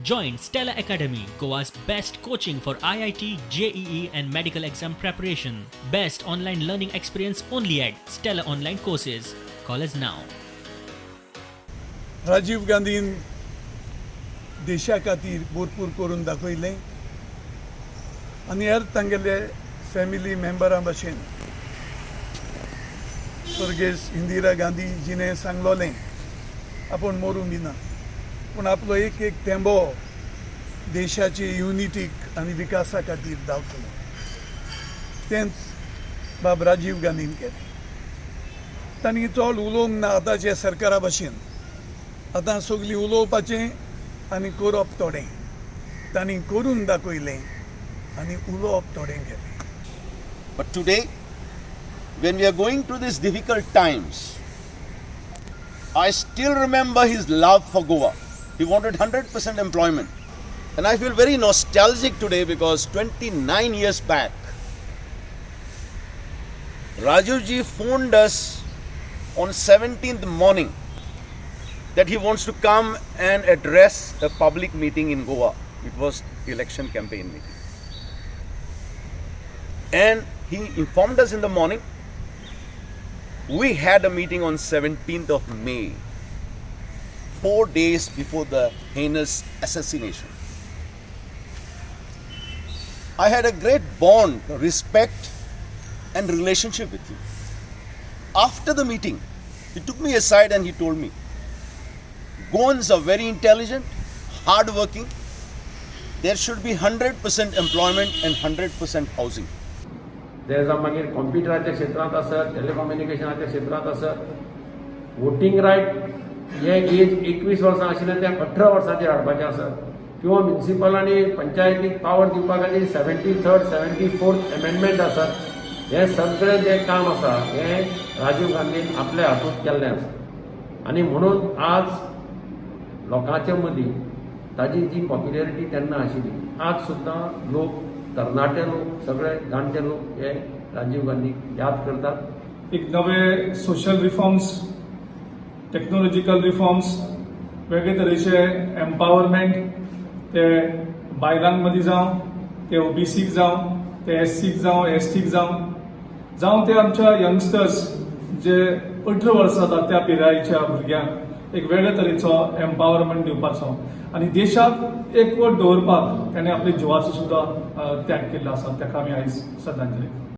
Join Stella Academy, Goa's best coaching for IIT, JEE, and medical exam preparation. Best online learning experience only at Stella Online Courses. Call us now. Rajiv गांधीन देशा खातीर भरपूर करून दाखयलें आनी हेर तांगेले फॅमिली मेंबरां भशेन स्वर्गेस्त इंदिरा गांधी जिणें सांगलोलें, आपूण मरूंक दिना, पूण आपलो एक एक थेंबो देशाचे युनिटीक आनी विकासा खातीर धांवतलो. तेंच बाब राजीव गांधीन केलें. तांणी चड उलोवंक ना आतांच्या सरकारा भशेन. आतां सगळीं उलोवपाचें आनी करप थोडें. तांणी करून दाखयलें आनी उलोवप थोडें केलें. But today, when we are going through these difficult times, I still remember his love for Goa. He wanted 100% employment. And I feel very nostalgic today because 29 years back, Rajiv ji phoned us on 17th morning that he wants to come and address a public meeting in Goa. It was election campaign meeting. And he informed us in the morning. We had a meeting on 17th of May, 4 days before the heinous assassination. I had a great bond, respect, and relationship with him. After the meeting, he took me aside and he told me, "Goans are very intelligent, hardworking. There should be 100% employment and 100% housing." ते जावं मागीर कॉम्प्युटराच्या क्षेत्रांत आसत, टेलिकम्युनिकेशनाच्या क्षेत्रांत आसत, voting right हे as 21 वर्सां आशिल्लें तें 18 वर्सांचेर हाडपाचें आसत किंवा म्युनिसिपल आनी पंचायतीक पावर दिवपा खातीर 73rd, 74th amendment आसत, हें सगळें जें काम आसा हें राजीव गांधीन आपल्या हातूंत केल्लें आसा. आनी म्हणून आज लोकांच्या मदीं ताजी जी पॉप्युलरिटी तेन्ना आशिल्ली, आज सुद्दां लोक, तरणाटे लोक, सगळे जाणटे लोक हे राजीव गांधीक याद करतात. एक नवे सोशल रिफॉर्म्स, टेक्नॉलॉजिकल रिफॉर्म्स, वेगळे तरेचे एम्पावरमेंट, ते बायलां मदीं जावं, ते ओबीसीक जावं, ते एससीक जावं, एसटीक जावं, जावं ते आमच्या यंगस्टर्स जे 18 वर्सां जाता त्या पिरायेच्या भुरग्यांक एक वेगळे तरेचो एम्पावरमेंट दिवपाचो आनी देशाक एकवट दवरपाक ताणें आपल्या जिवाचो सुद्दां त्याग केल्लो आसा. ताका आमी आयज श्रद्धांजली दितात.